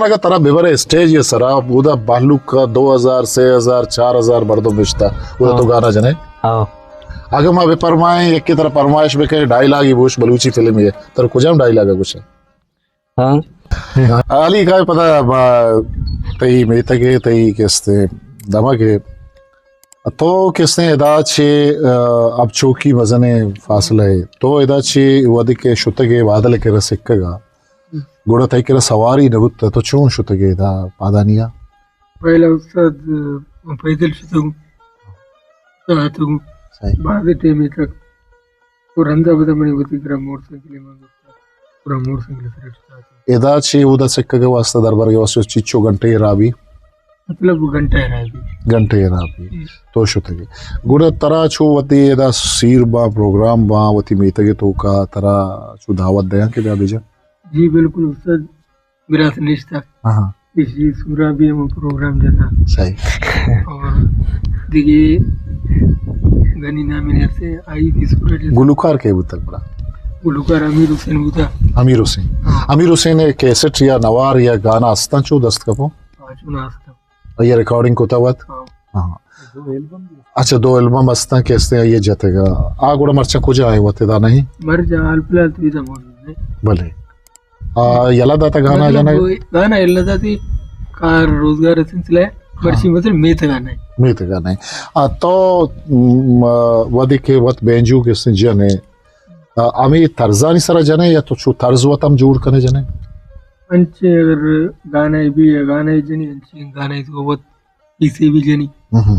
اگہ ترا ببرے اسٹیج ءِ سرا، اودا بہلوک ءَ دو ہزار، سے ہزار، چار ہزار مردم نشتہ، اودا تو ہاں۔ گانا جنے؟ ہاں۔ اگہ ما بہ پرمائیں، یکے ترا پرمائش بکنے، ڈائیلاگے بوش بلوچی فلم ءِ، ترا کجام ڈائیلاگ ءَ گوشے؟ ہاں۔ علی کائے پدا ما تئی میتگ ءِ، تئی کستے دمگ ءِ، تو کستے ادا چہ، آ، اب چوکی مزنیں فاصلہ ءَ، تو ادا چہ وھدے کہ شتگ ئے بادل ءِ کرا سکگ ءَ، گڑا تئی کرا سواری نہ بوتہ، تو چون شتگ ئے ادا پادانی ءَ؟ پہلا استاد، من پیدل شتگوں، آتگوں۔ صحیح۔ بعد ٹیمے تک۔ اور رندا پدا منی وتی کرا موٹر سائیکل مان گپتا۔ اور موٹر سائیکل سرا شتاتوں۔ ادا چہ اودا سکگ ءِ واسطہ دربرگ ءِ واسطہ چیچو گھنٹے رابی؟ مطلب گھنٹہ رابی۔ گھنٹے رابی۔ ہم۔ تو شتگ ئے۔ گڑا ترا چو وتی ادا سیر باں، پروگرام باں، وتی میتگ ءِ توکا ترا چو دعوت دیاں کہ بیا بجن؟ جی بالکل استاد، برات نشتہ۔ ہاں۔ ایشی سورا بھی ہم پروگرام جتا۔ صحیح۔ اور دیگہ گنی نامی نے سے آئی بھی سورا جتا۔ گلوکار کے بوتگ بڑا؟ گلوکار امیر حسین بوتا۔ امیر حسین۔ ہاں۔ امیر حسین ءِ کیسٹ یا نوار یا گانا استاں چو دست کپو؟ ہاں، چون استاں۔ آئی ءَ ریکارڈنگ کتا وت؟ ہاں۔ ہاں۔ اچھا، دو البم استاں کہ استیں آئی ءَ جتگ۔ آ گڑا مرچاں کجا ایں وت ادا نہیں؟ مرچاں حال فی الحال تو ادا موجود نہیں۔ بلے۔ آ، یلہ داتا گانا مطلب جنگ؟ گانا یلہ داتی کار روزگار سلسلہ ہے۔ مرچی ہاں۔ مطلب میتگا نہیں۔ میتگا نہیں۔ آ، تو، م، وھدے کہ وت بینجو کہ استیں جنے، آ، ہمے طرزانی سرا جنے یا تو چو طرز وت ہم جوڑ کنے جنے؟ انچے اگر گانا بھی ہے، گانا جنی، انچے گانا تو وت پیسے بھی جنی۔ ہم۔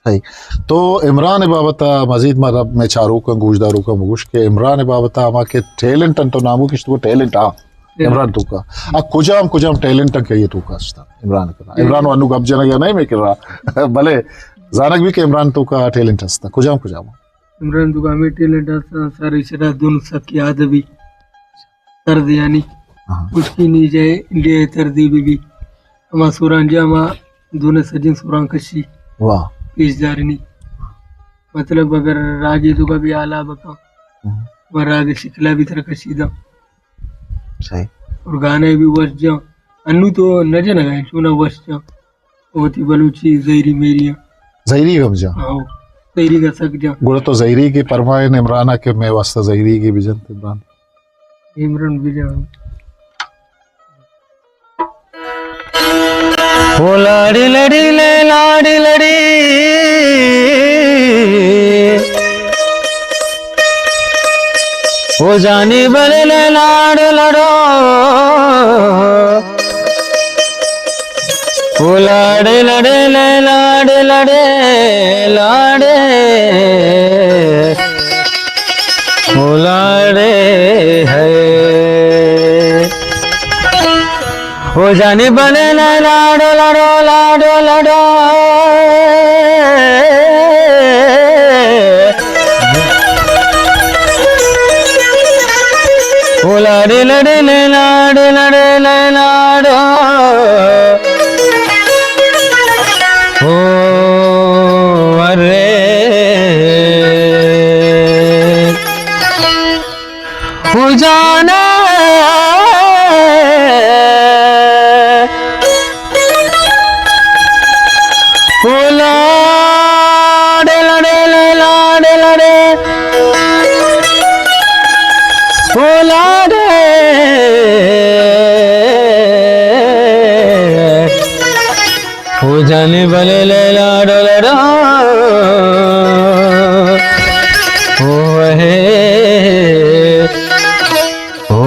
ہئی۔ تو عمران بابت ءَ مزید ما رب میں چاروکاں گوشداروکاں بگوش کہ عمران بابت ءَ ہما کہ ٹیلنٹ انت، تو نامو کش تو ٹیلنٹ آ ٹیلنٹ۔ عمران توکا۔ آ کجام کجام ٹیلنٹ انت کہ یہ توکا استا عمران کرا؟ ٹیلنٹ۔ عمران وانو گپ جنگ یا نہیں میں کرا۔ بلے زانگ بھی کہ عمران توکا ٹیلنٹ استا۔ کجام کجام؟ عمران توکا ہمیں ٹیلنٹ استا، سارے شرا دون سکی آدبی۔ طرز یعنی ہاں۔ اس کی نہیں جائے انڈیا طرزی بھی بھی۔ ہما سوران جا ہما دونیں سجیں سوراں کشی۔ واہ۔ پیش دارنی۔ مطلب اگر راگے تو کا بھی آلہ بکا، ہم۔ و راگ شکلا بھی تر کشیدہ۔ صحیح۔ اور گانے بھی وش جا۔ انو تو نہ جنگا، چونا وش جا۔ وتی بلوچی زہیری میری۔ زہیری گم جا۔ ہاں۔ زہیری کا سک جا۔ گڑا تو زہیری کے پرمائن عمرانہ کے میں واسطہ زہیری کے بجن عمران۔ عمران بجن۔ او لاڑی لڑی لے لاڑی لڑی، او جانی بلے لے لاڑ لڑو۔ او لاڑے لڑے لے لاڑے لڑے لاڑے، او لاڑے ہے۔ او جانی بلے لے لاڑو لڑو لاڑو لڑو۔ او لاڑے لڑے لے لاڑے لڑے لے لاڑو۔ او ارے۔ او جانا، او لاڑے لڑے لے لاڑے لڑے، او لاڑے۔ او جانے بلے لیلا ڈولڑا، او ہے، او۔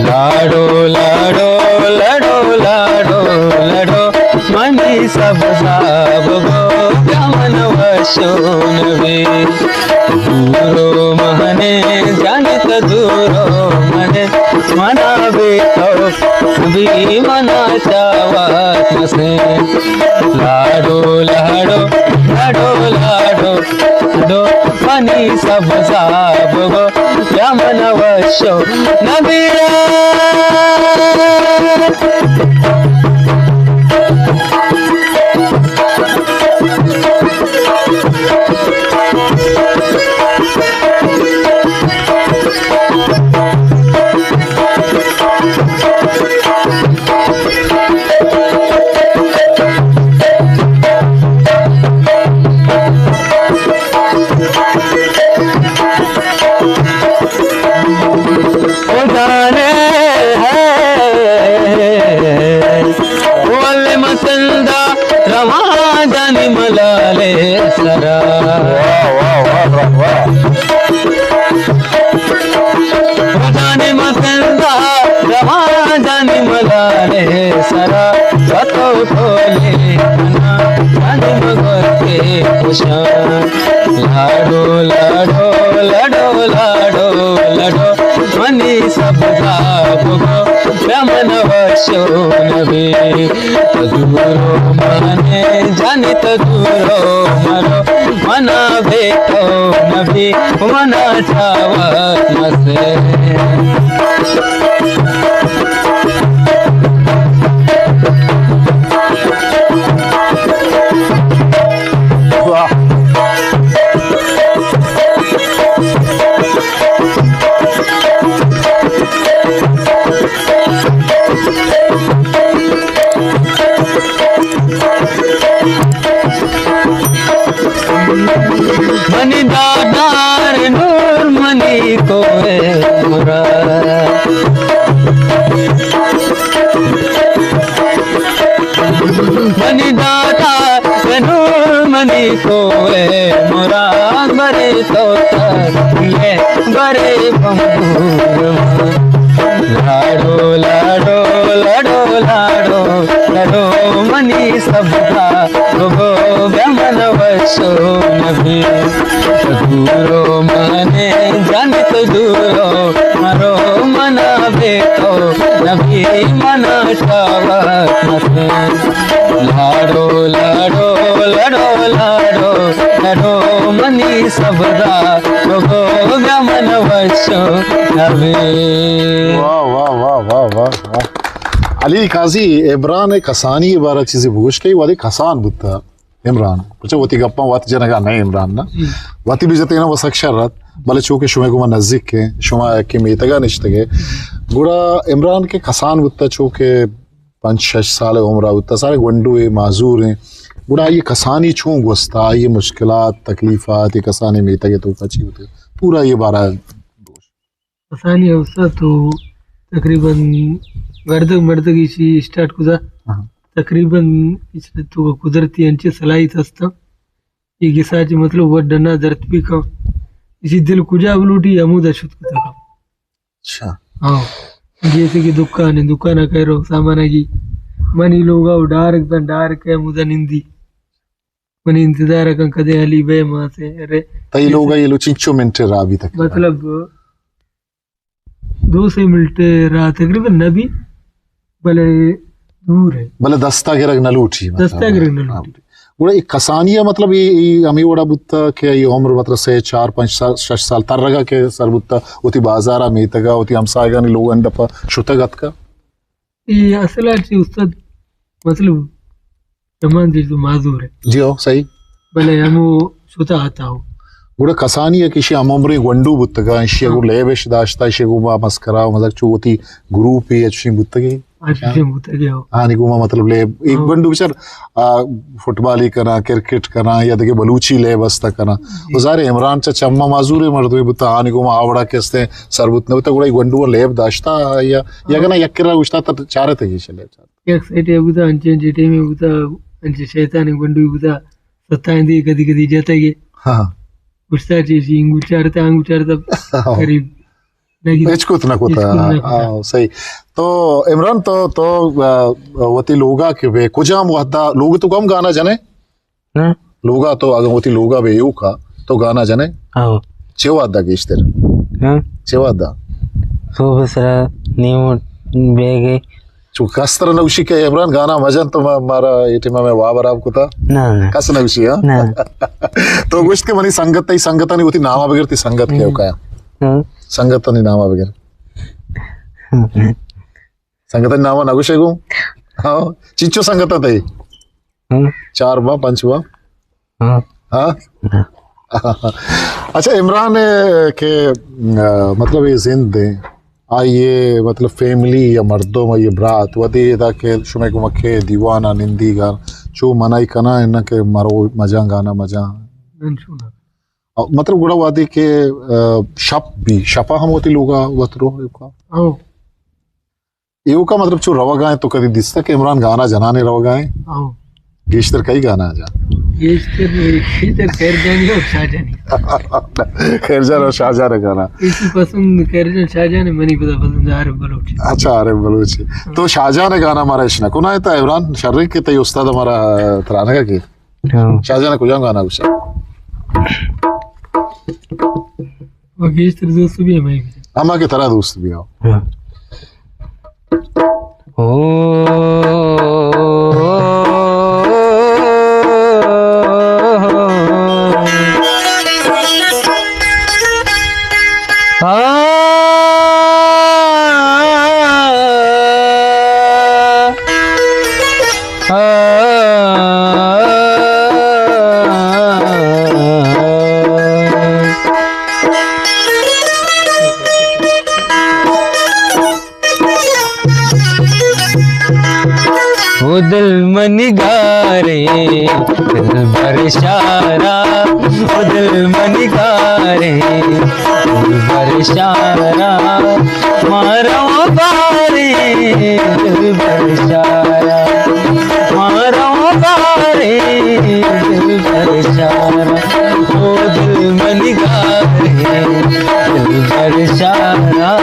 لاڑو، لاڑو، لڑو، لاڑو، لڑو، منی سبزا بگو، گمن وشون بی۔ دورو مہنے، جانت دورو مہنے، منا بے تو نبی، منا چاوت مسے. لاڈو لاڈو، لاڈو لاڈو، لاڈو منی سبزا بگو، یا منا وشو نبی. خدا نے ہے، ول مسندا رواں جانی ملالے سرا. واہ، واہ، واہ، واہ، واہ. جانی مسندا رواں جانی ملالے سرا، وتو ٹولے منا جانی مگوتے خوشاں. لاڈو لاڈو، لاڈو لاڈو، لاڈو منی سبزا بگو، یا منا وشو نبی. تو دورو مانے جانی، تو دورو مرو، منا بے تو نبی، منا چاوت مسے. واہ. منی دادار نور منی کوئے مراد. منی داتا نور منی کوئے مراد، برے تو تر یہ برے بمبور. لاڈو لاڈو، لاڈو لاڈو، لاڈو منی سبزا بگو، بیا من وشو نبی. تو دورو مانے جانی، تو دورو مرو، منا بے تو نبی، منا چاوت مسے. لاڈو لاڈو، لاڈو لاڈو، لاڈو منی سبزا بگو، بیا من وشو نبی. واہ، واہ، واہ، واہ، واہ، واہ. علی قاضی، عمران کسانی بارہ چیزی بگوش کہ وہدے کسان بوتا. عمران، پرچہ وتی گپاں وت جنگا نہ عمران نا. جی. وتی بجتے نا وسک شر ات، بلے چونکہ شما گوما نزدیک ہیں، شما کہ میتگا نشتگے. گڑا عمران کہ کسان بوتا، چونکہ پنچ شش سال عمرہ بوتا، سارے گونڈو اے، معذور ہیں. گڑا آئی کسانی چون گوستا، آئی مشکلات، تکلیفات، یہ کسانی میتگ تو کچی بوتے، پورا یہ بارہ. کسانی اوسط تو تقریباً گردگ مردگ ایشی اسٹارٹ کتا. ہاں. تقریباً اس تو قدرتی انچے صلاحیت ہستا. یہ گسا چہ مطلب وہ ڈنا درت بھی کم. اسی دل کجا بلوٹی ہمودا شت کتا کم. اچھا. ہاں. جیسے کہ دکان ہے، دکان کہہ رہو سامان کی، منی لوگا وہ ڈارک تن ڈارک ہے، ہمودا نندی. منی انتظار کن کدے علی بے ما سے، ارے. تئی لوگا یہ لو چنچو منٹ را بھی تک. مطلب دو سے منٹ را تقریباً نہ بھی، بلے دور ہے. بلے دستا گرگ نہ لوٹی، مطلب. دستا گرگ نہ لوٹی. گڑا اے کسانی ء مطلب اے، اے ہمے وڑا بوتا کہ اے عمر مطلب سے، چار، پنچ سال، شش سال ترگا کہ سر بوتا، وتی بازارا میتگا، وتی ہمساہگانی لوگانی دپا شتگ اتکا. اے اصل ء چہ استاد مطلب چمان دیش تو معذور ہے. جی ہو، صحیح. بلے ہمو شتا آتا ہو. گڑا کسانی ء کہ ایشی ہم عمریں گونڈو بوتگا، ایشی ء گوں لیب اش داشتا، ایشی ء گوں با مسکرا و مزاک چو وتی گروپ ء چشیں بوتگے. ہاں، چشیں بوتگے ہو. آنی گوں ما مطلب لیب، اے ہاں. گونڈو بچار، آ، فٹبالی کنا، کرکٹ کنا یا دگہ بلوچی لیب استا کنا. جی. و ظاہر ہے عمران چا چما معذور مردمے بوتا، آنی گوں ما آوڑا کہ استے سر بوت نہ بوتا، گڑا اے گونڈو لیب داشتا یا، یا ہاں. کنا یک کرا گوشتا تر چارتگی ایشی لیب چارتا. یک سیٹے بوتا، انچے انچے ٹیمے بوتا، انچے شیطان گونڈو بوتا، ستائیں دی کدی کدی جتگے. ہاں. گوشتا چیشی انگو چارتا، انگو چارتا، ہاں. قریب نگی. ہچ کت نہ کتا. ہچ کت نہ کتا. ہاں، صحیح. تو عمران تو، تو، آ، وتی لوگا کہ بے کجام وحدا لوگ تو کم گانا جنے؟ ہاں؟ لوگا تو اگر وتی لوگا بے یوکا تو گانا جنے؟ ہاں. چے وحدا گیشتر؟ ہاں؟ چے وحدا؟ سہب ءِ سرا نیم بیگ ءَ۔ چو کس ترا نہ گوشی کہ عمران گانا مجن تو ما-، مارا اے ٹائم ءَ مئے واب حراب کتا؟ نہ، نہ۔ کس نہ گوشی، ہاں؟ نہ۔ تو گوشت کہ منی سنگت، تئی سنگتانی وتی نام ءَ بگر، تئی سنگت کئے ہو کایا؟ ہاں۔ سنگتانی نام ءَ بگر۔ ہاں۔ سنگتانی نام ءَ نہ گوشے گوں؟ ہاں۔ چنچو سنگت ءَ تئی؟ ہاں۔ چار با، پنچ با؟ ہاں۔ ہاں؟ ہاں۔ اچھا، عمران ءَ کہ، آ، مطلب، اے زند ایں، آئی ءِ، مطلب، فیملی یا مردم، آئی ءِ برات، وھدے ادا کہ شمئے گوما کہ دیوان ءَ نندیگ ءَ، چو منائی کناں اناں کہ مرو مجاں گانا مجاں؟ انچو نہ۔ آ، مطلب، گڑا وھدے کہ، آ، شپ بی، شپ ءَ ہم وتی لوگ ءَ وت رو ایوکا؟ ہاں۔ ایوکا مطلب چو روگ ءَ ایں، تو کدی دیستہ کہ عمران گانا جنانے روگ ءَ ایں؟ ہاں۔ گیشتر کئی گانا جا؟ گیشتر، گیشتر خیر جانی اور شاہ جانی۔ خیر جان اور شاہ جان گانا۔ ایشی پسند خیر جان شاہ جان، منی پدا پسند عارف بلوچ۔ اچھا، عارف بلوچ۔ تو شاہ جان گانا مارا اشنا کنا ہے تا عمران شرک کہ تئی استاد ہمارا ترانگا کی۔ ہاں۔ شاہ جان کجام گانا گوشے؟ وہ گیشتر دوست بی ہمیں۔ ہما کہ ترا دوست بی ہو۔ ہاں۔ او۔ آ۔ او دل منی گاریں دلبر شارا، او دل منی گاریں دلبر شارا، مارا باریں دلبر شارا، مارا باریں دلبر شارا، او دل منی گاریں دلبر شارا۔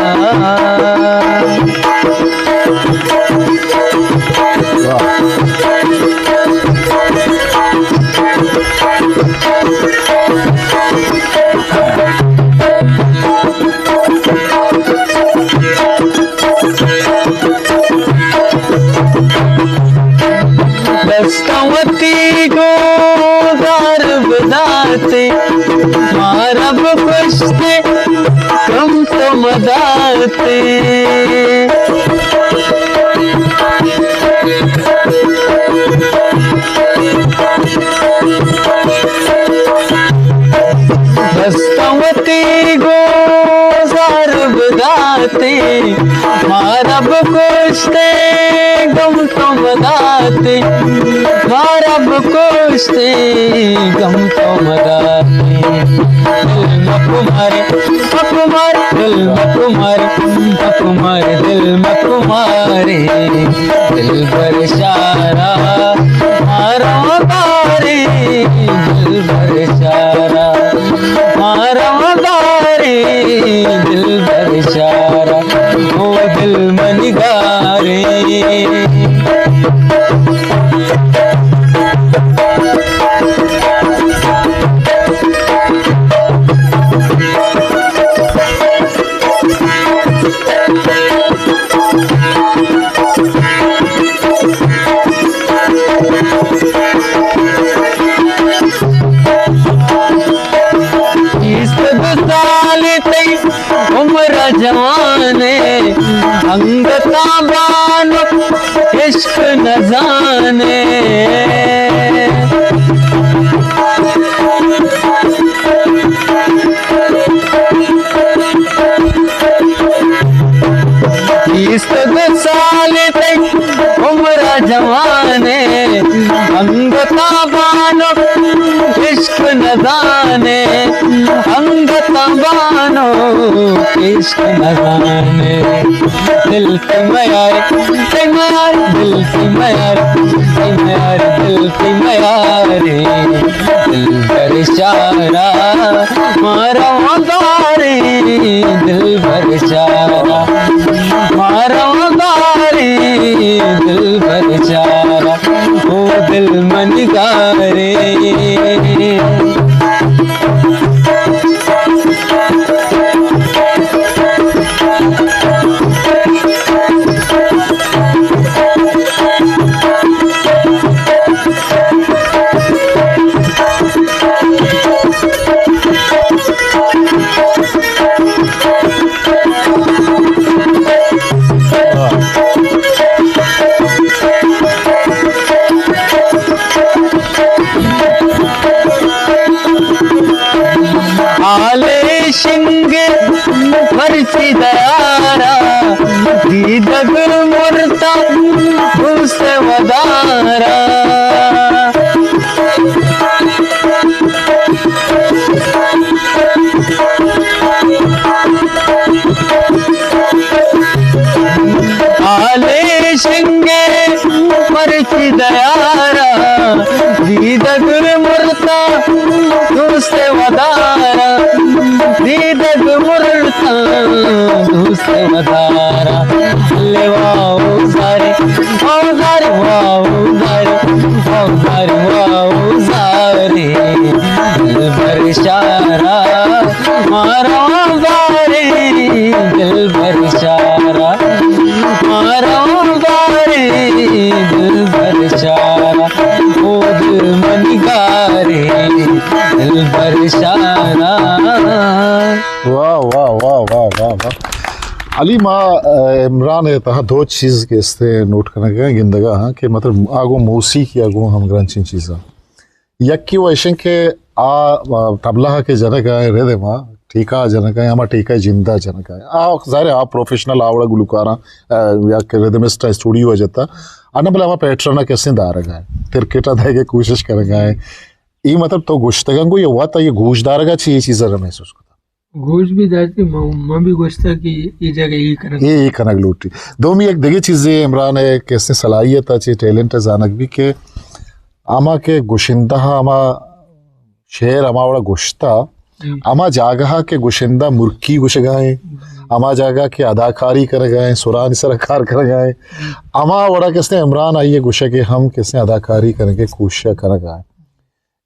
دستاں وتی گوں زار بداتے، مارا بکشتے، غم تو مداتے۔ دستاں وتی گوں زار بداتے، مارا بکشتے، غم تو مداتے، مارا بکشتے، غم تو مداتے۔ دل مکو مارے، مکو مارے، دل مکو مارے، مکو مارے، دل مکو مارے، دلبر شارا، مارا بارے، دلبر شارا، مارا بارے، دلبر شارا۔ او دل منی گاریں۔ بیست دو سال تئی عمر جوانے، انگتاں بانک عشق نزانے۔ بیست دو سال تئی عمر جوانے، انگتاں بانک عشق نزانے، انگتاں بانک عشق نزانے۔ دل تئی میارے، تئی میارے، دل تئی میارے، تئی میارے، دل تئی میارے۔ دلبر شارا، مارا بارے، دلبر شارا، مارا بارے، دلبر شارا، او دل منی گارے۔ آلے شنگ پرچی دیارا، دیدگ مرتا دوست ودارا۔ آلے شنگے مرچی دیارا، دیدگ مرتا دوست ودارا، دیدگ مرتا دوست ودارا۔ لے واو زارے، واو زارے، واو زارے، واو زارے، واو زارے، دلبر شارا۔ مارا زارے دلبر شارا، مارا زارے دلبر شارا، خود منی گارے دلبر شارا۔ واہ، واہ، واہ، واہ، واہ، واہ۔ علی، ما، آ، عمران ءِ تہا دو چیز کہ استے نوٹ کنگا ہیں، گندگا ہاں کہ مطلب آ گوں موسیقی آ گوں ہمگرنچیں چیزاں۔ یکے و ایشیں کہ آ، آ، طبلہ کہ جنگ ءَ ایں، ردم ءَ ٹیکہ جنگ ءَ ایں، ہما ٹیکہ جند ءَ جنگ ءَ ایں۔ آ ظاہر ہے آ پروفیشنل آ وڑا گلوکاراں، آ، یا کہ ردمسٹ ءَ اسٹوڈیو ءَ جتا۔ انا بلے ہما پیٹرن ءَ کسیں دارگ ءَ ایں۔ کرکٹ ءَ دئیگ ءِ کوشش کنگ ءَ ایں۔ اے مطلب تو گوشتگ انگو یا وت آئی گوش دارگ ءَ چہ اے چیز ءَ را محسوس کتا؟ گوش بھی داشتی، من، من بھی گوشتا کہ اے جگہ اے کنگ۔ اے، اے کنگ لوٹی۔ دومی یک دگہ چیزے عمران ءِ کسیں صلاحیت ءَ چہ ٹیلنٹ ءَ زانگ بی کہ ہما کہ گشندہ ءَ ہما شعر ہما وڑا گشتا، ہم۔ ہما جاگہ کہ گشندہ مرکی گشگا ایں، ہم۔ ہما جاگہ کہ اداکاری کنگا ایں، سرانی سرا کار کنگا ایں، ہم۔ ہما وڑا کسیں عمران آئی گشگ ءَ ہم کسیں اداکاری کنگ ءِ کوشش کنگا ایں۔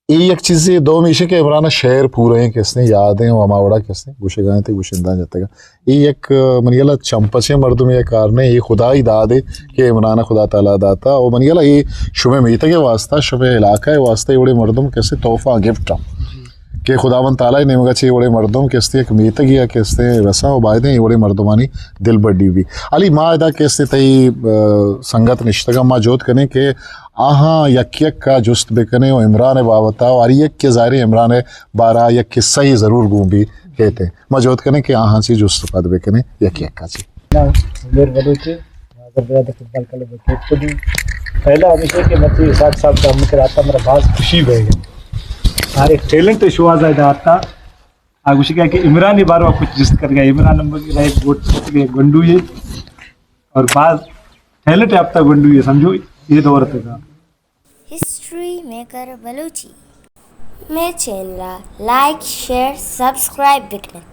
اے یک چیزے۔ دوم ایش کہ عمران ءَ شعر پورا ایں کسیں یاد ایں و ہما وڑا کسیں گشگا ایں تے گشندہ جتگا۔ اے یک، آ، منی ہیالا چمپچیں مردمے ءِ کار نہ، اے خدائی دادے کہ عمران ءَ خدا تعالی داتا۔ و منی ہیالا اے شمئے میتگ ءِ واسطہ، شمئے علاقہ ءِ واسطہ اے وڑیں مردم کسے تحفہ گفٹ ایں کہ خداوند تعالی ءِ نیمگا چہ اے وڑیں مردم کسے یک میتگے ءَ کسے رساں و بایدیں اے وڑیں مردمانی دلبڈی بی۔ علی، ما ادا کسے تئی، آ، سنگت نشتگاں، ما جہد کنیں کہ آہاں یک یک ءَ جست بکنیں و عمران ءِ بابت ءَ و ہر یک کہ ظاہر ایں عمران ءِ بارہ ءَ یک قصہ یے ضرور گون بی کیت۔ ما جہد کنیں کہ آہاں چہ جست و پد بکنیں یک یک ءَ چہ۔ ناں، عمیر بلوچ، ناظر برادر فٹبال کلب ءِ کیپٹن۔ پہلا ہمیش ایں کہ من تئی اسحاق صاحب ءِ دم کرا آتا، مارا باز خوشی بی۔ ہر ایک ٹیلنٹ شوہاز ءَ داتا۔ آ گوشگا کہ عمران ءِ باروا کچھ جست کرگا۔ عمران نمبر کی رائے گوٹ گنڈو یے اور باز ٹیلنٹ یافتہ گنڈو یے، سمجھو، اے دور تکا۔ ہسٹری میکر بلوچی۔ مئے چینل ءَ لائک، شیئر، سبسکرائب بکن ات۔